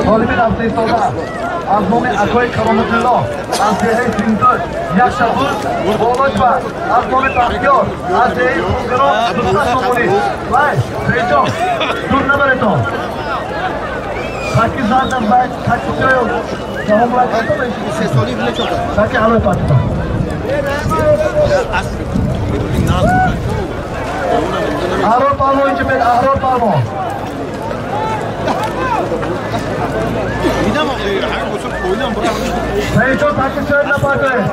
Толиби рафтаистода аз номи акои Кароматулло аз деҳаи Синдур якта буз, болош ба аз номи Бахтиёр аз деҳаи Хунгарон 200 сомонӣ. Вай, Саидҷон, дур набаретон. Таки зардан вай, таки сиёё таки алои патитон. Аҳрор палвон инҷа бед, Аҳрор палвон. Саидҷон, таки сиёё напартоед.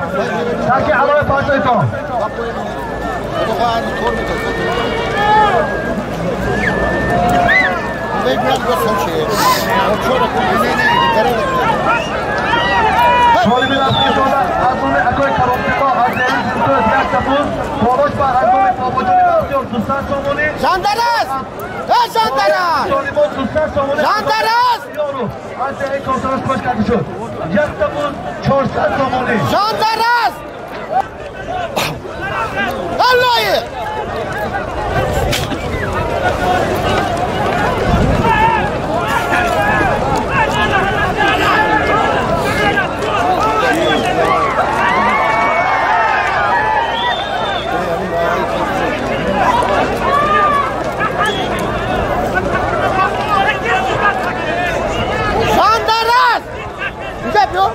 Таки алои партоедтон. Толиби рафтаистода аз номи акои Кароматулло аз деҳаи Синдур якта буз, болош ба аз номи Бобоҷони Бахтиёр 200 сомонӣ. Жандараз! Э, Жандараз! Толибон 200 сомонӣ. Жандараз! Ёру аз деҳаи Консарас кош карда шуд. Якта буз 400 сомонӣ. Жандараз! Аллоҳи!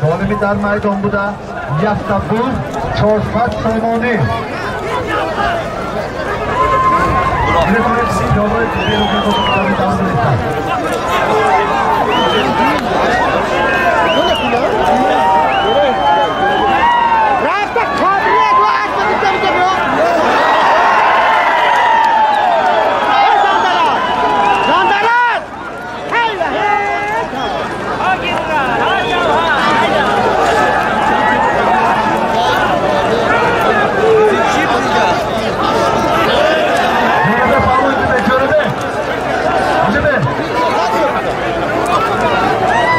Толиби дар майдон буда якта буз 400 сомонӣ. Рафта қабриya ду асп битта битта биё. Э, Жандараз! Жандараз! Ҳайла, ҳей! Ҷӯрабе палвон инҷа бед, Ҷӯрабе. Инҷа бед.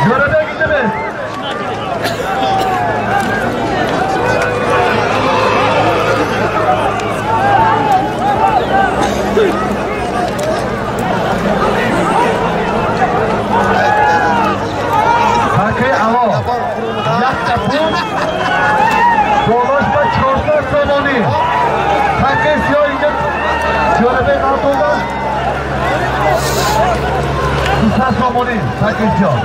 Ҷӯрабек инҷа бед. Таки ало якта буз, болош ба 400 сомонӣ. Таки сиёҳ инҷа Ҷӯрабек Абдулла 200 сомонӣ таки сиёҳ.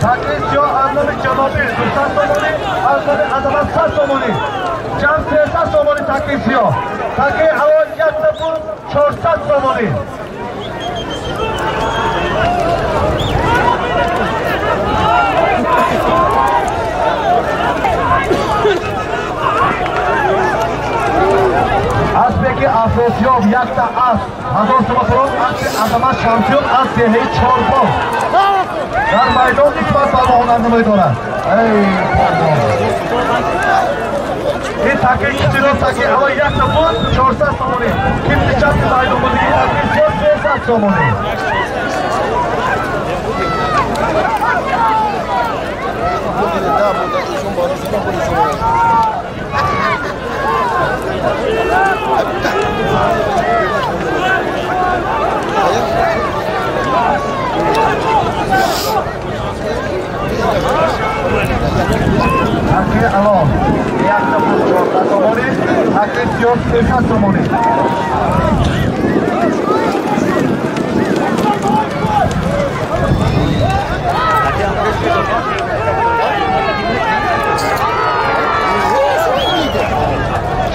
Таки сиёҳ аз номи Ҷанобӣ 200 сомонӣ, аз номи Азамат 100 сомонӣ. Ҷамъ 300 сомонӣ таки сиёҳ. Таки ало якта буз 400 сомонӣ. Аспе ки Афросиёб якта асп 1000 сома фурӯхт, аспи Азамат Шамсиёб аз деҳаи Чорбоғ. Дар майдон Исмат палвон ҳунарнамоӣ дорад. Эй палвон! Ин таки китиро таки ало якта буз 400 сомонӣ. Кимти чапи майдон будиги таки сиёҳ 300 сомонӣ. Таки ало якта буз 400 сомонӣ, таки сиёҳ 300 сомонӣ.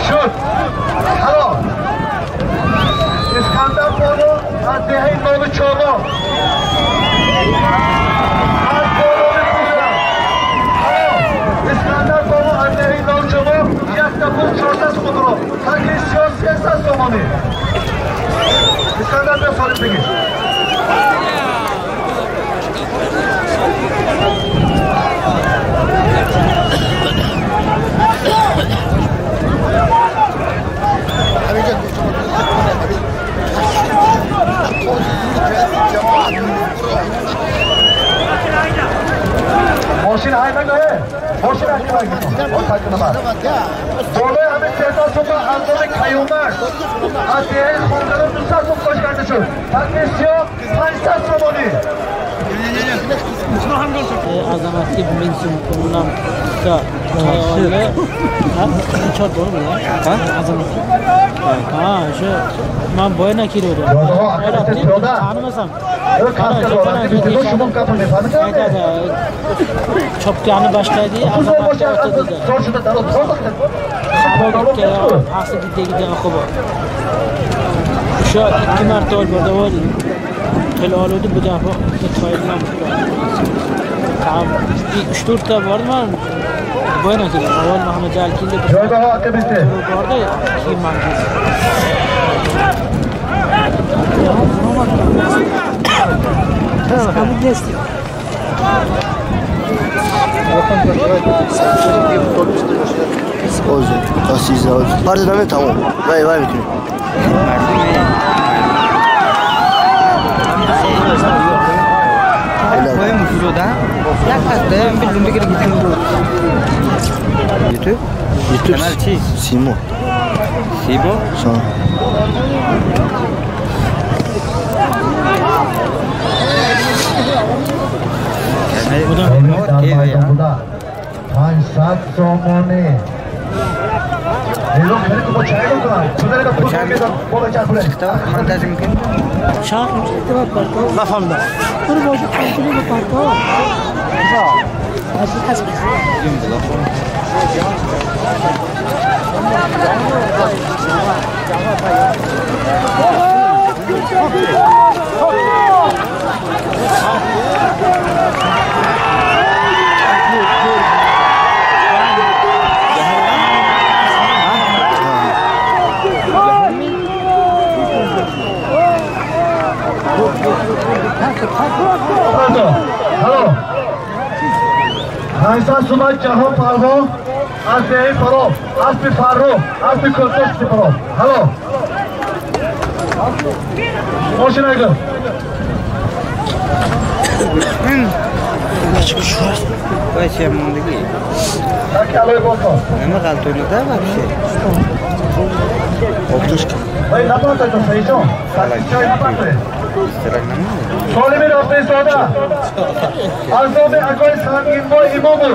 Шуд. Ҳалол. Искандар боло аз деҳаи Нови Чорбоғ. Аз болои Пусра. Ҳалол. Искандар боло аз деҳаи Нови Чорбоғ якта буз 400 сомон фурӯхт. Таки сиёҳ 300 сомонӣ. Искандар биё солим бигир. Мошин ҳай нагое? Мошин ҳай нагое? Болои ҳамин 300 сома аз номи از دیهه خونگران 200 سوم خوش کرده شد. تکه سیاه 500 سومانی. Azamatga 1000 so'm puldan bitta oldi. Ha, 4 to'g'rimi? Ha, Azamat. Ha, o'sha men boyana kelgandim. Tanimasam. Chopgani boshlaydi, Azamat o'tadi. O'sha 2 marta oldi. Pul oluvdi, bu dafa to'ydan pul oldi. Tam 3-4 ta bordi, boyana kelgan. Avval Mahmud Jalil keldi. Bordi, keyin men keldim. تا 13 پرده تمام. وای وای میکنیم. YouTube? YouTube. Kanal چی؟ سیمو. سیبو؟ 500 سومانی. نفهمیدم. Hello. 500 سومانی جهان پروا از دهه پرو اسب فرو اسب کلتوش پرو. هلو. ماشین اگه. Вообще мондagi. Nima qalto'nida вообще? Voy napata sayjon. سالمی رفته ایستاده از نام اکای سنگینبای امامو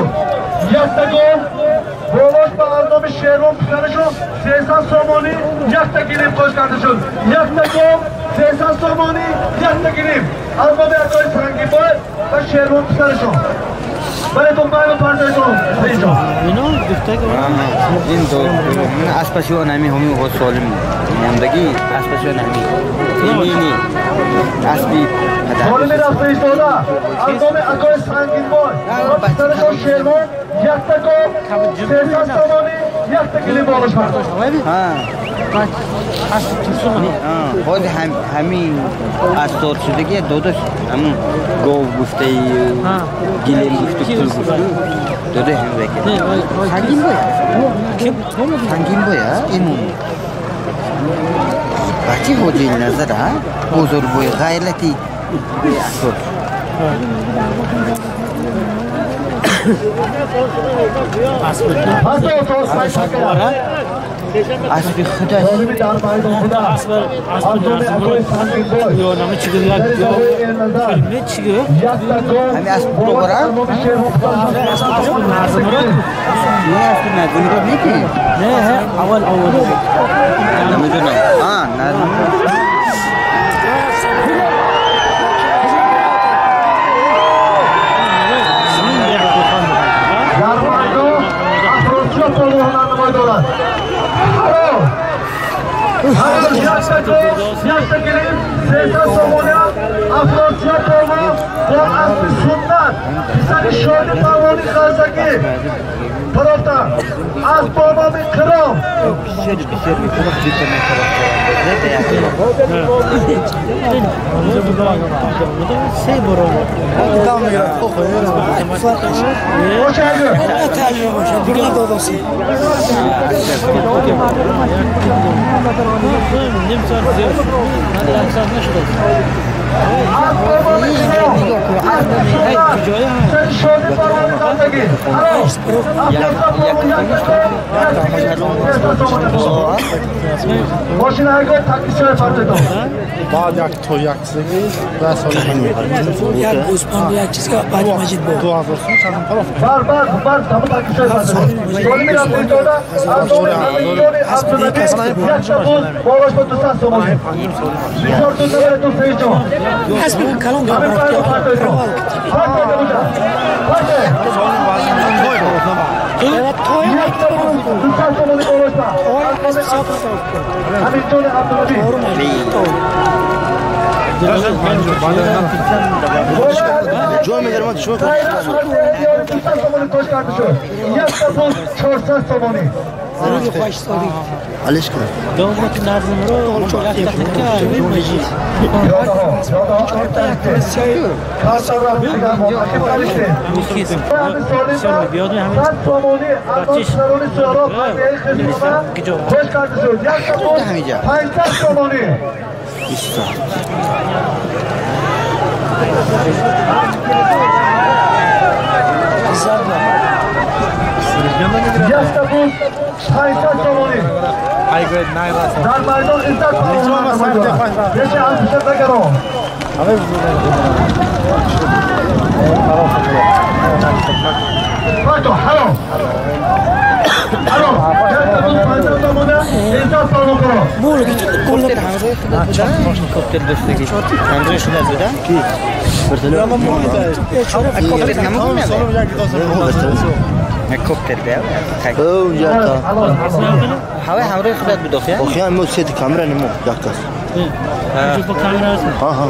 یکتگاه بالاش به از نام شیرون پسرشون 300 سومانی یکتا گیریم خوش کرده شد. یکتگاه 300 سومانی یکتا گیریم از نام اکای سنگینبای و شیرون پسرشون. برای باید پردازم سیجان. این دو من اسپشیو نمی همی خود سالم ماندگی اسپشیو نمی اینی اسبی سالمی رفته ایستاده از نام اکای سنگینبای و پسرشون شیرمان یکتگاه 300 سومانی یکتا گیریم بالاش برداشت. باز همین از شدگی داداش همون گاو گفته گلیم گفته پول گفته داده هم بکن سنگین باید سنگین باید اینون بچه حوجه نظر ها بزرگ باید غیرتی اصور اسب خودش همین اسب دوباره نه اسب نظم نیکی نه اول اول نمیدونم نظم یکتا گریم 300 سومانی افراسیاب پروان با اسب سنت پسر شادی پروانی خرزگی پرافتن از با نام کرام ماشین هرگاه تکیسیای پرتتان بعد یک تا یک سگی ده سال یک گوسفند یک چیز که بعد مجید بود 2000 سوم چند طرف بر بر بر تمام تکیسیای پرتتان سالمی رفته ایستاده از نام عبدالنبی یک شبوز بالاش با 200 سومانی بیچار تو نبره تو سیجا اسب کلام همین پرتو پرتتان جوی میگرم شما علیش کن دومت نظم رو در میدان عزت فرمان یکی از پیشت نگران پایتو حرام حرام یک تا عزت فرمان کنم کوپتر داشتگی همراه شده بوده کی کوپتر ده اونجا تا هوای همراه خودت بود آخه آخه هم سه کامرا نمو یک کس ها ها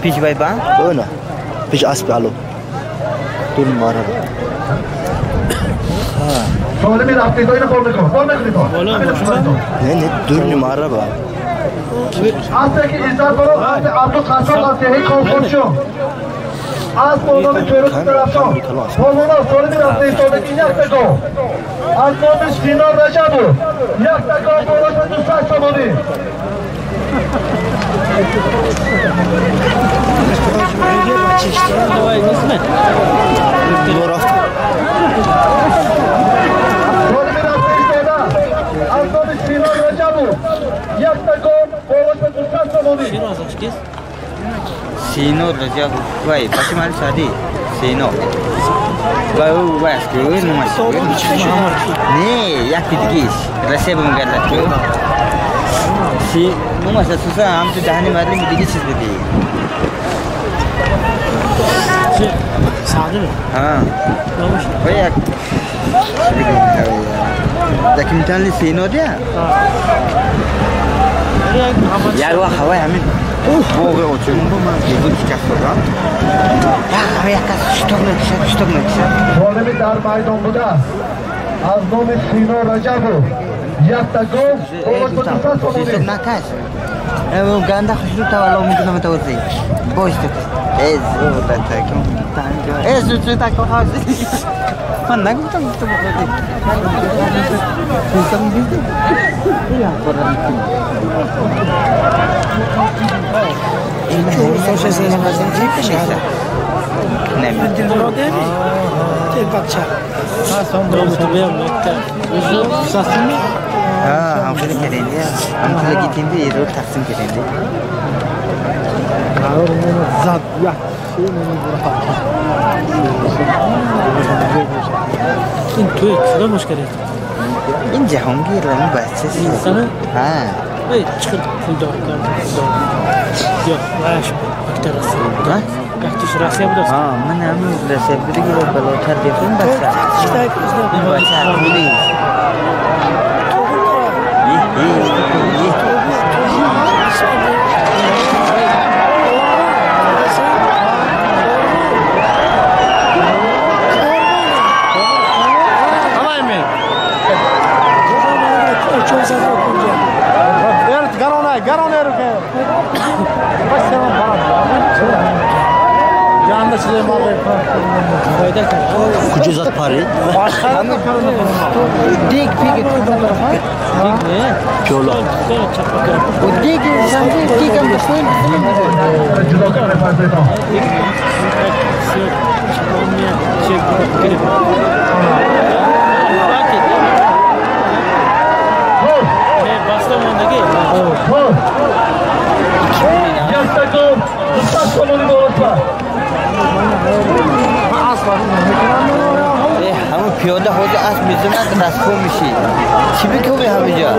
پیش بای با نه پیش اسب الو دون مارا سالمی رفته تا اینو بال نکن بال نکنی تا نه نه دور مارا با اسب که عزت برو اسب عبدالقسام از دهه کامپورشون از نام پیروز درفشان مولانا سالمی رفته ایستاده که یک تکا از نام سینا رجب یک تکا بالاش به 200 سامانی سالمی رفته ایستاده از نام سینا رجب یک تکا بالاش به 200 سامانی سینو رجب وای پس مال سادی سینو وای وای اسکی نماش نه یکی دیگه رسه بمگرد تو سی نماش سوسا هم تو دهنی مارلی دیگه چیز بدی ساده ها وای یک لكن تاني سینو ده یار وا هوای همین боғи очун буд шикаст додам як кас шитоб мекушад шитоб мекушад ғолиби дар майдон будааст аз номи Сино Раҷабов як та гол накаш ганда хушрӯ тавалло мекунам тавозӣ бош ман нагуфтам гуфтам هم خیلی کردیم هم خیلی گیتیم رو تقسیم کردیم زد یک این توی کدام مشکل است؟ این جهانگیر و بچه سنه؟ ها ای چقدر پول دار یا واش اکتر رسید اکتش رسید بود ها من هم رسید بود که بالاتر دیدم بچه بچه بودی کجا زد پرید؟ دیگ پیگ پیولا دیگ دیگ هم ҳамон пиёда ҳозир асп мезанад расво мешӣ. Чӣ бикунӣ ҳамиҷа?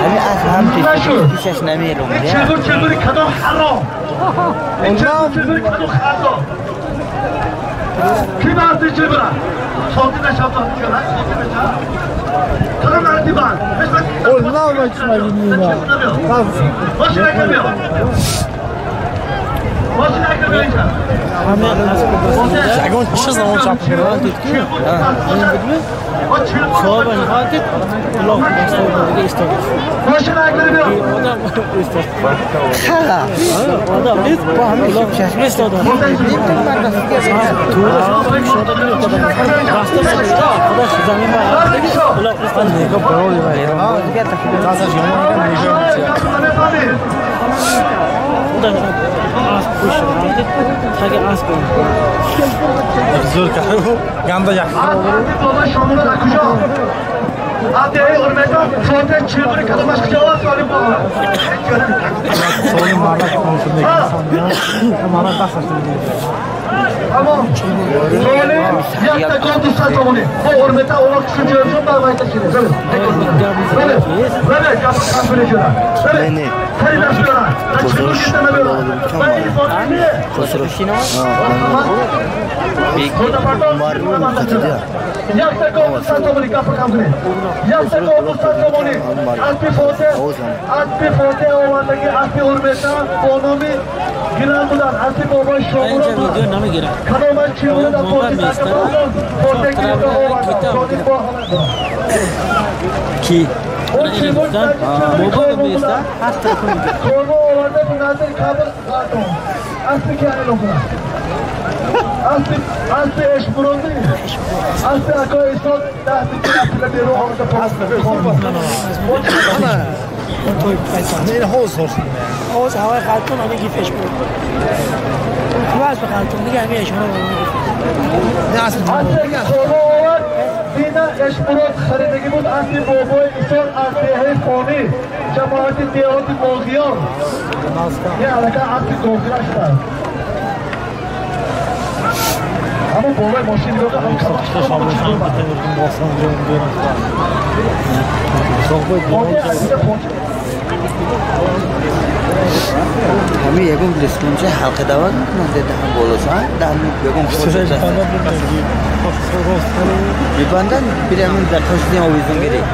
ҳамин асп ҳам пешаш намером. Чилбур кадом ҳаром? Чилбур кадом хардо? Ки марди чилбура? Соти нашав соти нашав. Кадом марди бан? Мошина кабиё. Мошина кабиё инҷа. Ягон чиз намон чап мекунад. Соҳибаш ғалтид, uloq дасторига истод. Мошина кабиё. Одам истод. Одам uloq истод. Худаш замин ба uloq истод. Худаш асп пушт ғалтид, таги асп Зур кард. Ганда як. Бобо шомура дар куҷо? Адеи Урмеда фоте чилбури кадомаш куҷо солим бобо? Солим мардак тамошо мекунад. Мардак дасташ мегирад. Тамом. Солим якта гол 200 сомонӣ. Бо Урмеда улоқ шуҷоатшон ба вайта шире. Бале. Бале, гап кампури шуда. Не, не. Харидаш биёрад. Хосрош Хосрош якта гол 200 сомонӣ гап кам кунед. Якта гол 200 сомонӣ. Аспи фоте, аспи фоте овардаги аспи Урмеда бо номи гиран будан. Аспи бобои Шомура будан. Кадомаш чӣ буда фоте фоте гирифта оварда. Солим бо ҳама. Ки? Кормо оварда назар кабр қартон. Аспи ки айлон кунад. Аспи эшмуроди. Аспи акои исод даҳ бити берун оварда. Не, ҳоз ҳоз. Ҳоз ҳавои қалтон ҳамин гиф эшмурод. Хулас ба қалтон дига ҳамин эшмурод. Аспи кормо овард дина эшмурод харидагӣ буд аспи бобои исод аз деҳаи фонӣ ҷамоати деҳоти боғиён. Ин аллака аспи говгира шудааст. Ҳамон болои мошин нигоҳ кун. Ҳамин ягон лискунча ҳалқа дават мекунад даҳан болоса, даҳан ягон мебанданд, бирамин дар тошдин овезон гиред.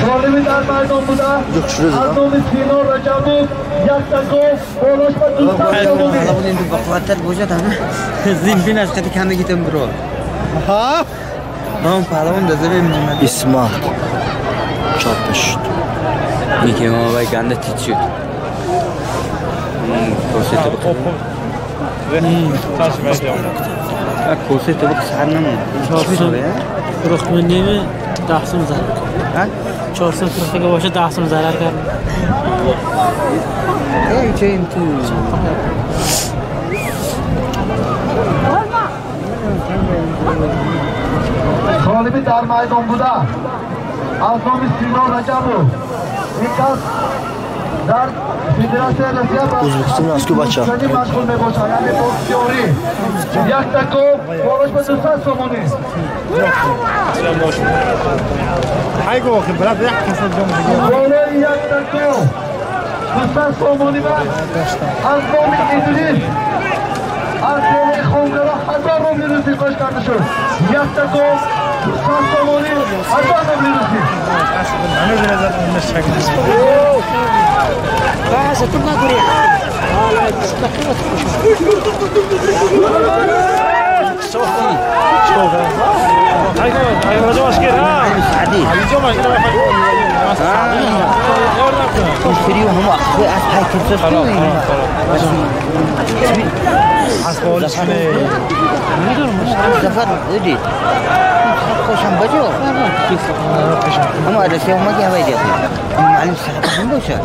Ғолиби дар майдон буда аз номи Сино Раҷабов якта гол болош ба 200 сомонӣ. Бақувваттар бошад ҳама. Зимбин аз қати канда гитам биро. Ман паҳлавон да забем. Исмат чапа шуд. Неки ма вай ганда тит шуд. Косе табиқ. Косе табиқ сар намуд. 4 ними 10 сум зарар кард. 400 фурӯхтага бошад 10 сум зарар кард. Эй, чейн ту. Ғолиби дар майдон буда аз номи Сино Раҷабов ин кас дар Федератсияи Россия Ӯзбекистон аз ку бача машғул мебошад, яъне боксёрӣ. Якта гол болош ба 200 сомонӣ. Болои якта гол 200 сомонӣ ба аз номи Идрис аз деҳаи Хонгара 1000 рубли русӣ қош карда шуд. Якта гол 200 сомонӣ 1000 рубли русӣ. خوشم بجو هم ارسه اومدی هوای دیگه معلم صاحب هم باشه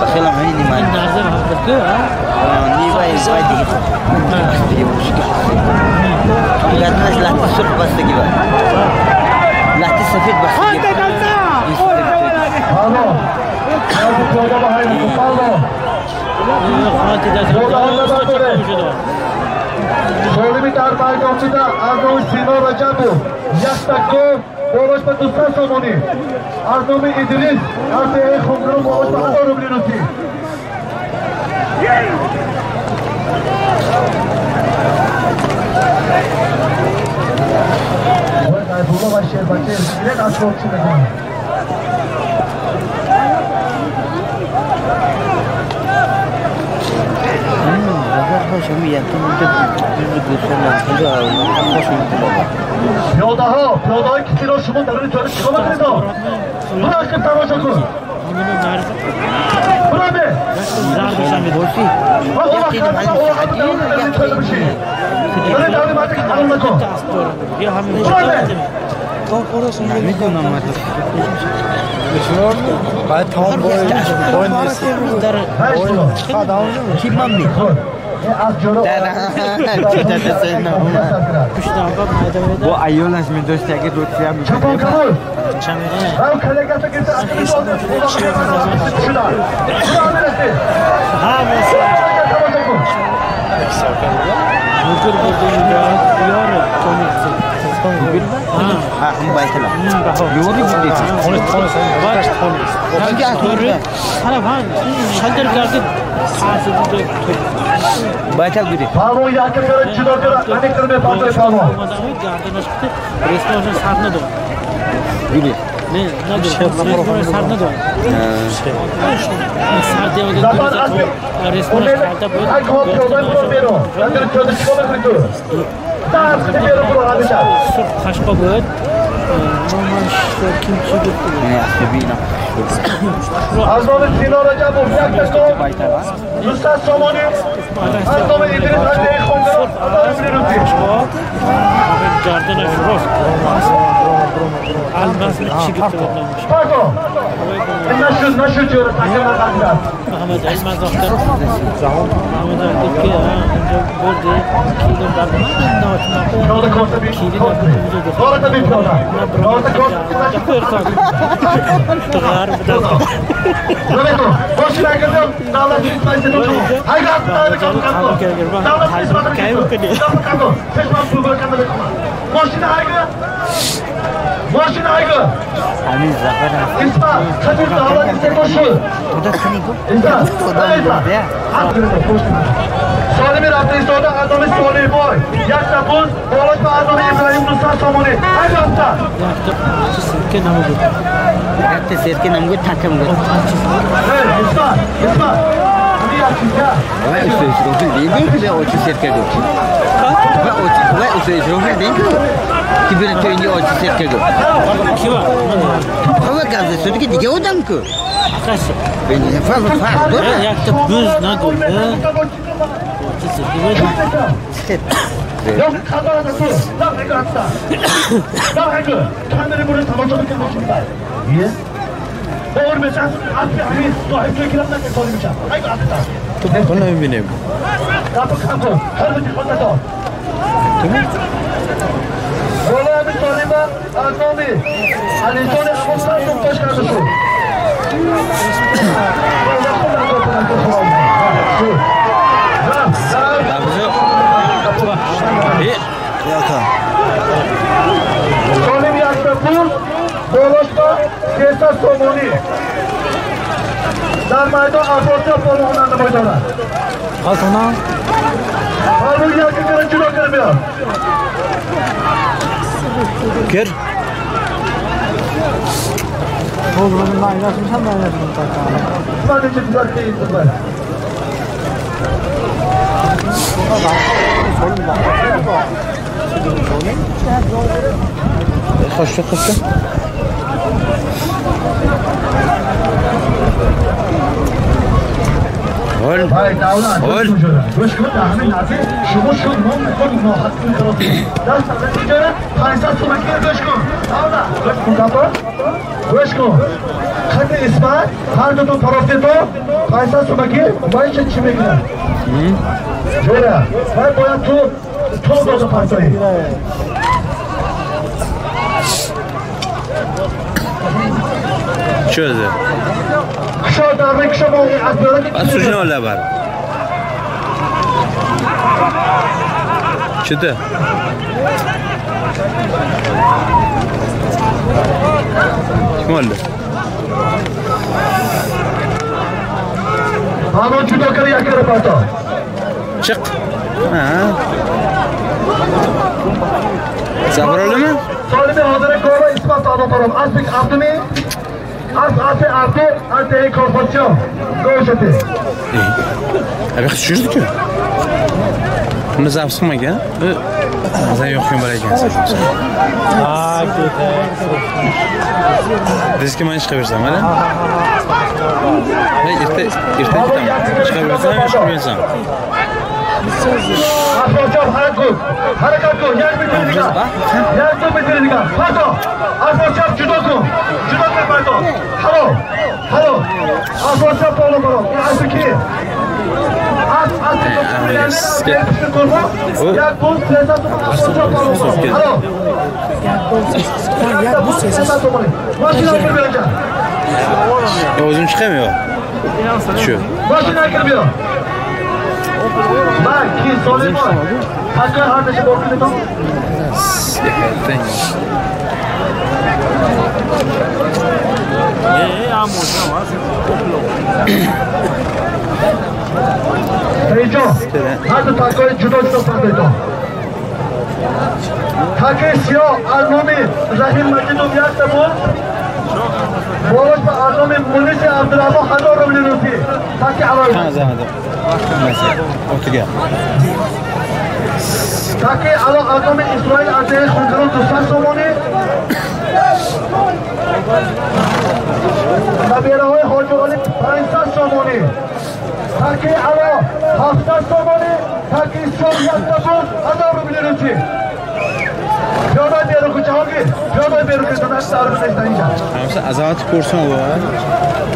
بخیلم همین معلم نظر هم بده نی وای وای دیگه دیگه مشکل گردنش لحظه سرخ بستگی با لحظه سفید بستگی سالمی در برگامچیده از نام سینا رجبو یک تکو بالاش به 200 سامانی از نام ادریس از دهه خمگران بالاش به 1000 روبلی روسی غیبالله و شیربچه یک از چی میکنه پیاده ها پیاده های کسی را شما در روی تاریخ چیکار میکنید؟ برو عقب تماشا کن برو به نمیدونم باید تمام کی من می با ایالش می داشت اگه دوتسی هم می‌کرد. Baytal biri. Pardon yakın göre judo göre anik kırmızı pardon pardon. Resmen sarna do. Biri. Ne ne do? Sarna do. Resmen sarda bu. Qashqa bo'lib, kimchi deb از نام سینا رجبов یک تکون 200 سامانی از نام ادریس علی خونگران گردنش راست الماس چی گفت پاکو نشد نشد جور تکون نقدر محمد الماس اختر محمد گفت که اینجا برده کیلو پیاده کارت بی کارت بی پیاده کارت کارت سالمی رفته ایستاده از نام سالی بای یک تپوز بالاش به از نام ابراهیم 200 سامانی هر رفته یک سرکه نمگو تکه مگو اسما اسما وای اسرافیل دیدی که اوچ سرکه دو وای اوچ اسرافیل دیدی که بره تو اینجا اوچ سرکه دو کیوا هوا گازه شد که دیگه آدم کو قصه فرق داره یک تا بز نگو 여기 가져가서 나 이거 합시다. 나 이거 카메라 보는 تماشا می‌کنه. 예? اور به چند 앞에 아니 또 할줄 기록나게 거리자. 아이고 앞에다. تو بالا می‌بینیم. 나도 가고 할머니 혼자서. بالا می‌تونیم از نامی علی جان خودم تو پاش کرده شد. سالم یکتاپور بالاش با 300 سامانی در میدان افراسیاب بالا هنرنده میداند خواستانم هر یکی کرد جلو کرد بیاد کر خب من ایناسم هم من چه دیگر که این خوش خوش Ol. گوش کن همین لحظه شما شد ما میخوام ناحق کنیم دست اینجا 500 تومانی گوش کن. گوش کن بابا. گوش کن. خط اسمت هر دو تا طرف تو 500 تومانی باید چی میگن؟ جورا باید باید تو دو تا پرتایی. Чё это? Осуждено лабар. Что-то? Kim oldu? Çık. Ha. Zafar oldu mu? Abi tushirdi-ku. Buni zaps qilmagan. Sen yo'q bo'lar ekansan. Ha, ketay. Diski men chiqaversam, mana. Men erta ketaman. Chiqaversam, chiqmaysan. Harakat qil, yak bitirdigan. Yak bitirdigan. Parto. Afrosiyab judo qil. Judo qil parto. Halo. Halo. Afrosiyab polo qilib. Asiki. O'zim chiqaymi? Shu. Mashina kirib. Man ki Solimon. Hakkı hardaşı borkunu. Teyjo, hadi takoy judo judo partoyto. Take siyo al nomi Rahim Majidov yakta bu. Bolosh ba al nomi Munisi Abdurahmon 1000 rubli rusi. Take aloy. O'tiga. Take alo al nomi Isroil Azeri Xonkaron 200 somoni. Nabirahoy Hoji Oli 500 somoni. Take alo 700 somoni. Take siyo yakta bu 1000 rubli rusi. Piyoda beru Jahongir, piyoda beru Hamsa azorat ko'rsin u.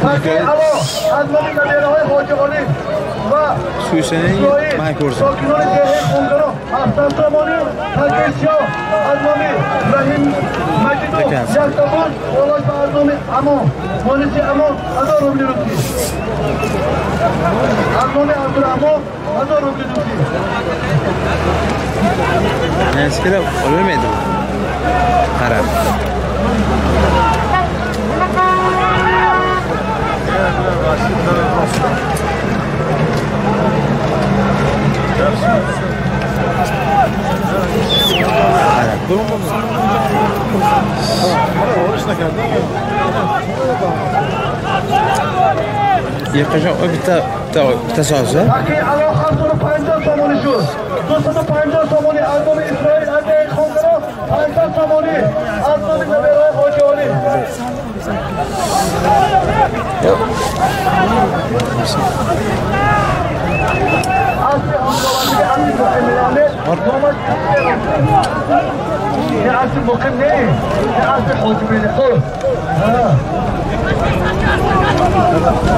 Take alo az nomi nabirahoy Hoji Oli va Suysaning man ko'rsin. Sokinoni dehi Xonkaron 700 somoni. Take siyo az nomi Rahim Majidov yakta bu Bolosh ba az nomi Amon, Munisi Amon 1000 rubli rusi. Az nomi Abdurahmon 1000 rubli rusi. Nasiga olmaydi. Qarab. Yiqishib bitta bitta sozi. Take alo 750 somoni shud. 250 somoni az nomi Isroil Azeri Xonkaron 500 somoni az nomi Nabirahoy Hoji Oli.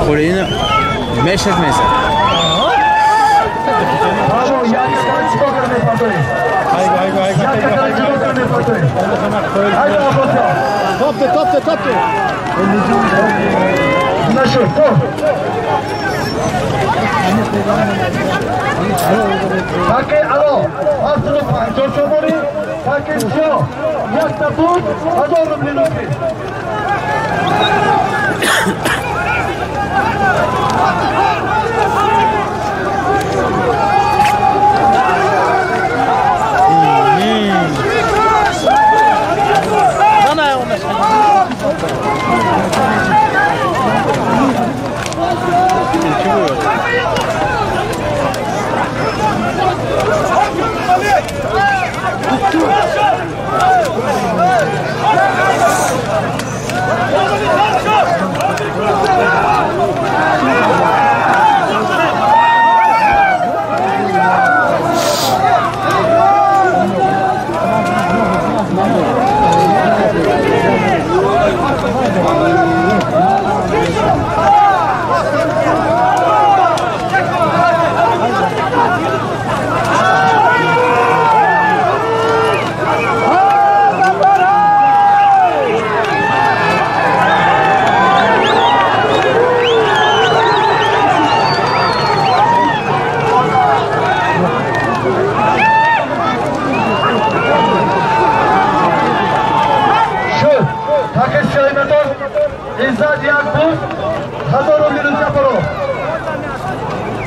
Qo'lingni nima ishlatmaysan? Topdi, topdi, topdi. Take alo 750 somoni. Take siyo yakta bu 1000 rubli rusi.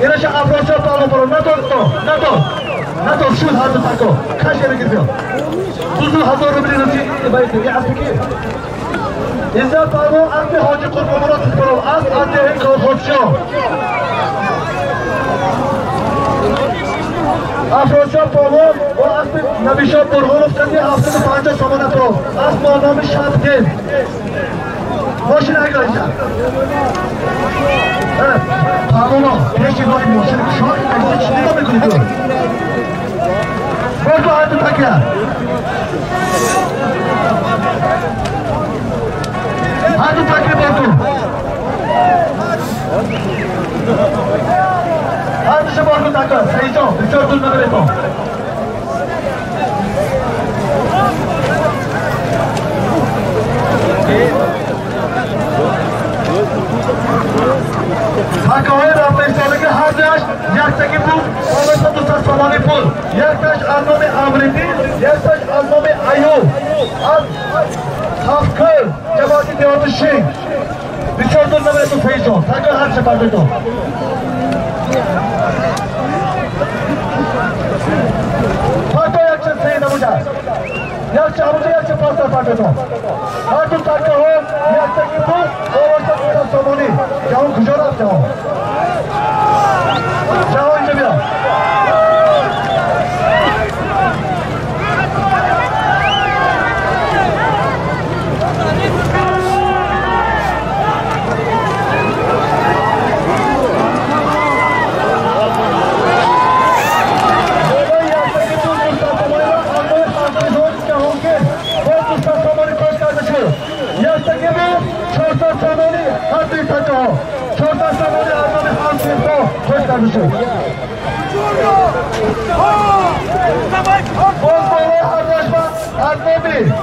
اینش افراسیاب پهلوان برو ندار ندار ندار شد هر دو تکا کش بگیر بیا دو هزار روبلی رسی باید یه اسب کی عزت پهلوان اسب حاجی قربان مراد برو اسب از دهه کارخوشیان افراسیاب پهلوان با اسب نبیشا برغانوف کردی 750 سامانه برو اسب با نام شبدل ماشین اگه پهلوانا پیش نگاهی ماشین شاه اگه چی نگاه میکنی تو؟ برو هر دو تکیه هر دو تکیه برو هر دوشه برو تکیه سعید جان بسیار طول نبره تو تکاهای رفته سالگی هر دویش یک تکی بود 200 سامانی پول یک تاش از نام امریدی یک تاش از نام ایوب از هفت کل جماعتی دیوات شینگ بسیار دور نبره تو سعید جان تکای هر چه پرده تو تکای یک چه سعید نبوده یک چه همونجا یک چه پاستر پرده تو هر دو تکه ها یک تکی بود 200 سامانی جوان کجا رفت جوان؟ جوان اینجا بیا باز بالای هر رشبه از نامی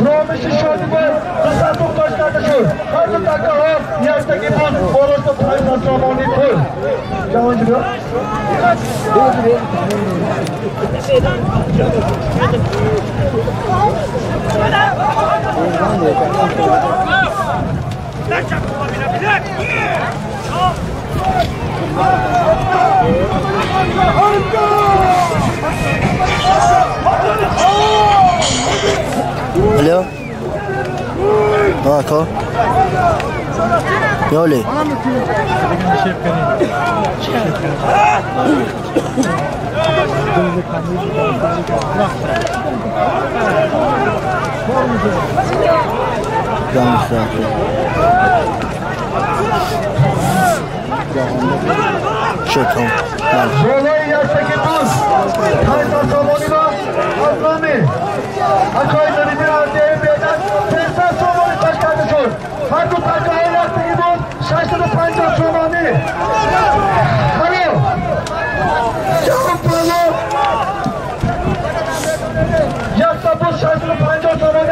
رامش شادی بود 200 کاش کرده شد هر دو تکه ها یک تکی بود بالاش تا 500 سامانی پول جوان جی بیا Алло? Ако? Ёли? شد بالای یکتکی بود 500 سامانی را از نامی اکای نریدی را از دیه بیادن 500 سامانی کاش کرده شد هر دو تکه های یکتکی بود 650 سامانی هلو جوان پهلوان یکتا بود 650 سامانی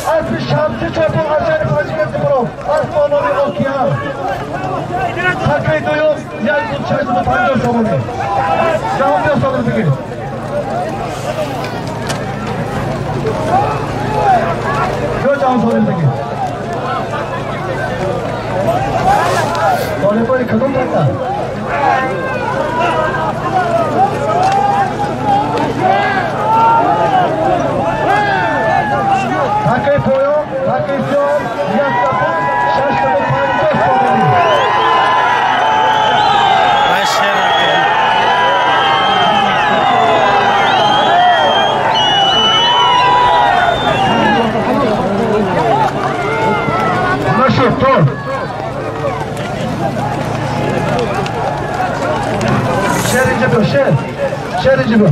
اسب شمسی چاپون از شهر پنجکرد برو اسب با نام اوکیان تکه دوم یک بود 650 سامانی جوان بیا سامانی بگیر بیا جوان سامانی بگیر طالبای کدوم تکه تکه پایان تکه سیاه یک تا 650 سامانی نشد طول شیر اینجا بیا شیر شیر اینجا بیا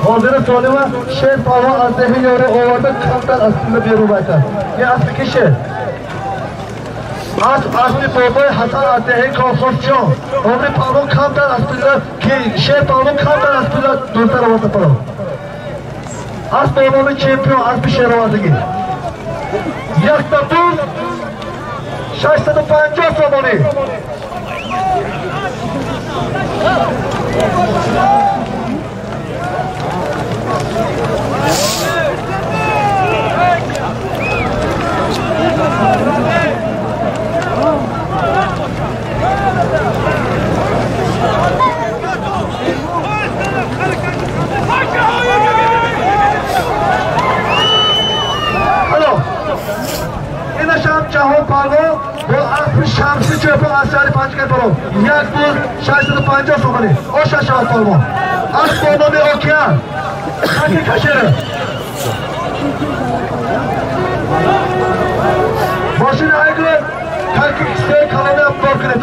حاضر سالمه شیر پهلوان از دهه یاره آورده کمتر از پول بیرون بایده یه اسب کشه اسب بابای حسن از دهه کافرچیان عمر پهلوان کمتر از پول که شیر پهلوان کمتر از پول دورتر آورده پهلوان اسب عنوان چمپیون اسب شیرآوردگی یک تا بود 650 سامانی Мошинашам Ҷаҳон Палвон бо аспи Шамси Чӯпон аз шаҳри Панҷакент баром. Як буз 650 сомонӣ. Оша шавад палвон. Асп бо номи Океан. Таки кашера. Мошина айгӯ таки кисаи калона бор кунед.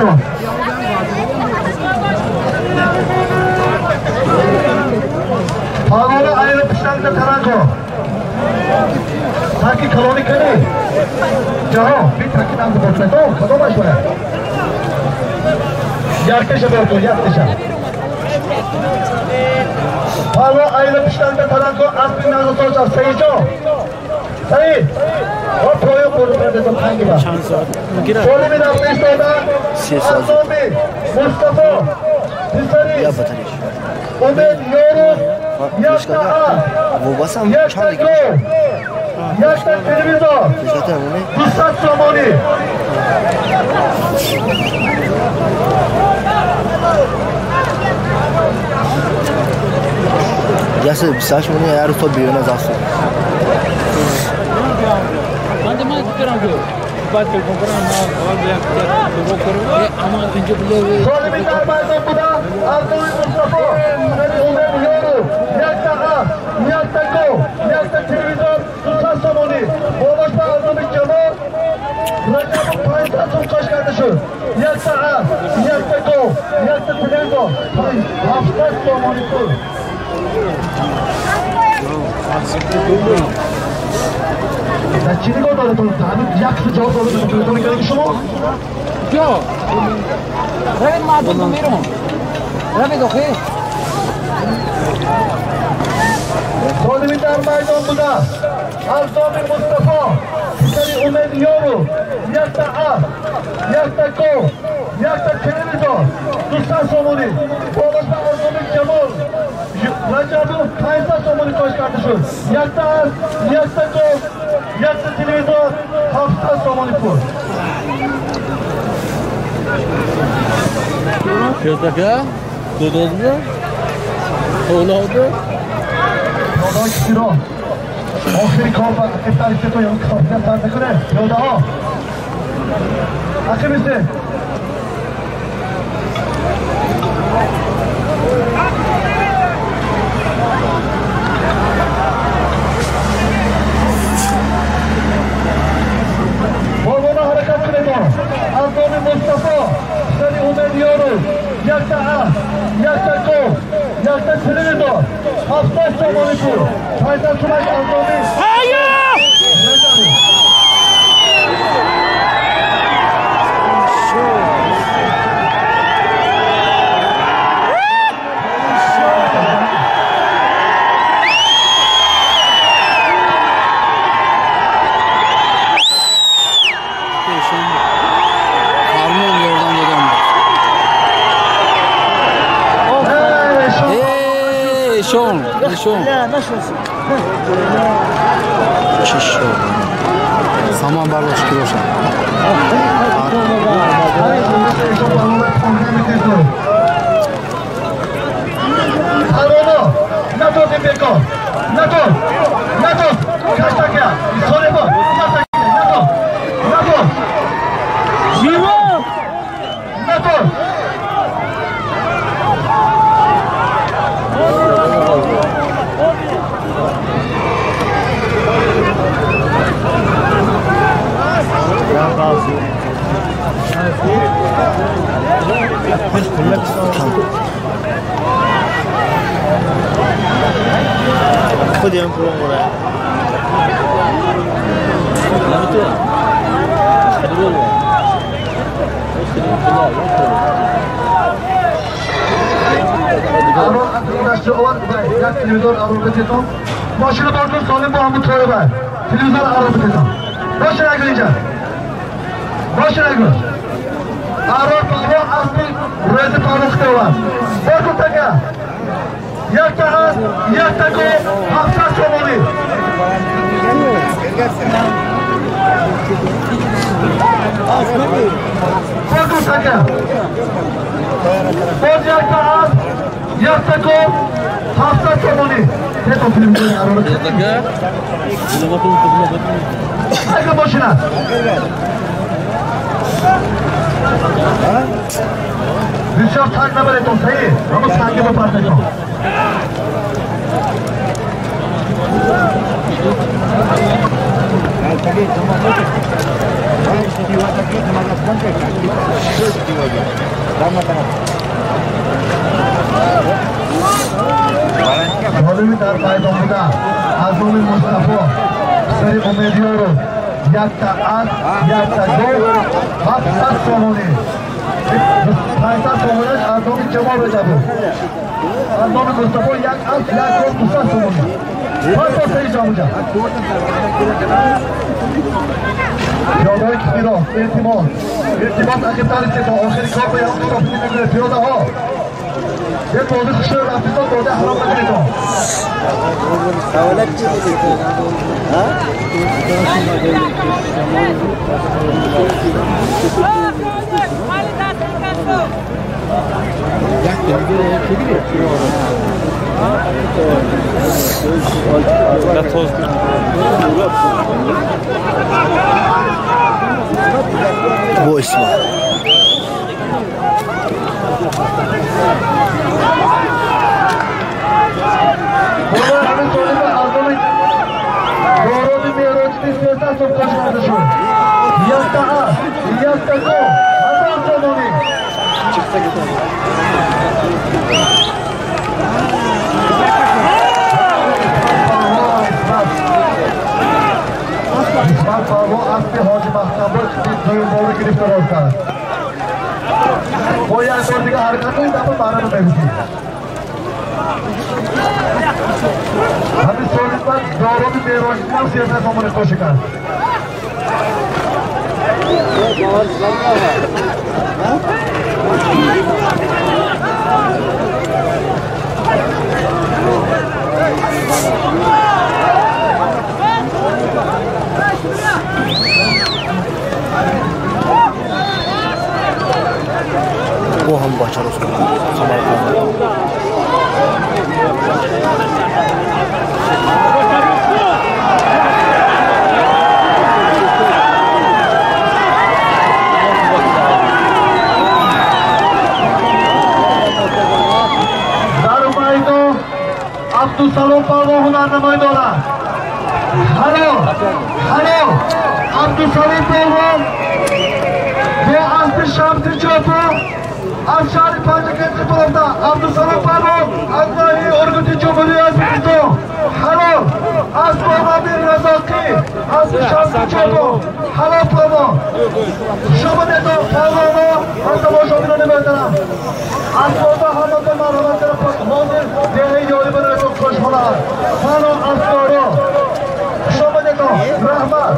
Палвона айра пиштангда таранго. Таки калони кани. Ҷаҳон, би таки намда бор кунед. Кадомаш бояд? Якташа бор кун, якташа. Палвон айра пиштангда таранго аспи назасоч аст. Саидҷон. Саид. О поё қурбонатон панги ба. Солими рафта истода. Аз номи Мустафо. Писари. Умед Ёров. Якта А. Якта гол. Якта телевизор. 200 сомонӣ. Ясе 28 монӣ ҳар рӯз то берун аз афсӯ. من من فکرم که بعد تلفن کنم ما اول بیام تلفن کنم اما اینجا بله سالمی در میدان بودم از نام مصطفی امید یارو یک تا یک تا گو یک تا تلویزیون 200 سомонӣ بالاش به از نام جمال رجب 500 сом қош карда шуд. Як та як та гو як та телевизион 700 сомонӣ пул. дар чӣ нигоҳ доред? Ҳамин як су ҷавоб дода телефон мекардед шумо? Куҷо? Равед мардум берун. Равед охе. Солими дар майдон буда аз номи Мустафо писари Умед Ёру як та асп, як та гов, як та телевизор 200 сомонӣ. Болош ба аз номи Ҷамол Раҷабов 500 сомонӣ кош карда шуд. Як та асп, як та гов, як та телевизор 700 сомонӣ пул. Пиёздака? Додозда? Овлоқда? Пиёдаҳо кисиро. Охири кор ба ақибтар истето ё китобият сар мекунед. Пиёдаҳо. Ақиб истед. Болона ҳаракат кунед. Аз номи Мустафо писари Умед Ёру як та асп, як та гов, як та телевизор 700 сомонӣ пул. 500 сомонӣ аз номи چه شد؟ سامان برداشت که باشم. پروانا نتوز بکن نتوز نتوز کشتکه ساله با نتوز نتوز جیوا نتوز خودی هم پرون برای ماشین بارکن سالم با همون توی بر تلویزیون عرب بتیتون باشه نگو اینجا باشه نگو عرب پهلو اصلی روز پهلو خطه بارکن تکه یک تا هست یک تا گو 700 سومالی بارکن تکه باز یک تا هست یک تا گو 700 سومالی. Сето телевизиони арора. Ага мошина. Бисёр танг набаретон, саид. Ама санги бапартетон. Ҷолиби дар майдон буда аз номи Мустафо писари Умедиёров якта ас, якта гол, 700 сомонӣ. 500 сомонаш аз номи Ҷамол Раҷабов. Аз номи Мустафо як ас, як гол, 200 сомонӣ. Пас саи ҷамуҷа. Пиёдаҳои кишмиро илтимос, илтимос ақибтар истед, охири кор ба ягон рофтӣ мекунед пиёдаҳо. Як бозӣ хушрӯ рафтисон, бозӣ ҳаром накунед. Восьма. Асби ҳоҷи Маҳкамбой дуюм бори гирифта роз кард. Бо як бор дига ҳаракат кунед, дафъа бараро мебисед. Ҳамин соли баъд дороби Мероҷиддин 13 сомонӣ қоши кард. Бо ҳам бачаро Самарқанд. Дар майдон Абдусалом палвон ҳунарнамоӣ дорад. Ҳало, ҳало, Абдусалом палвон бо асби Шамси Чопо аз шаҳри Панҷакент баромада. Абдусалом палвон аз ноҳияи Ургути Ҷумҳурии Ӯзбекистон. Ҳалол, аз Бобамир Разоқӣ, асби Шамси Чопо. Ҳалол палвон. Хуш омадедон палвонҳо ва тамошобинони муҳтарам. Асбоба ҳаматон марҳамат кардам, ҳозир деҳаи ёрӣ бароятон хушҳол аст. Ҳало асборо. Хуш омадедон. Раҳмат.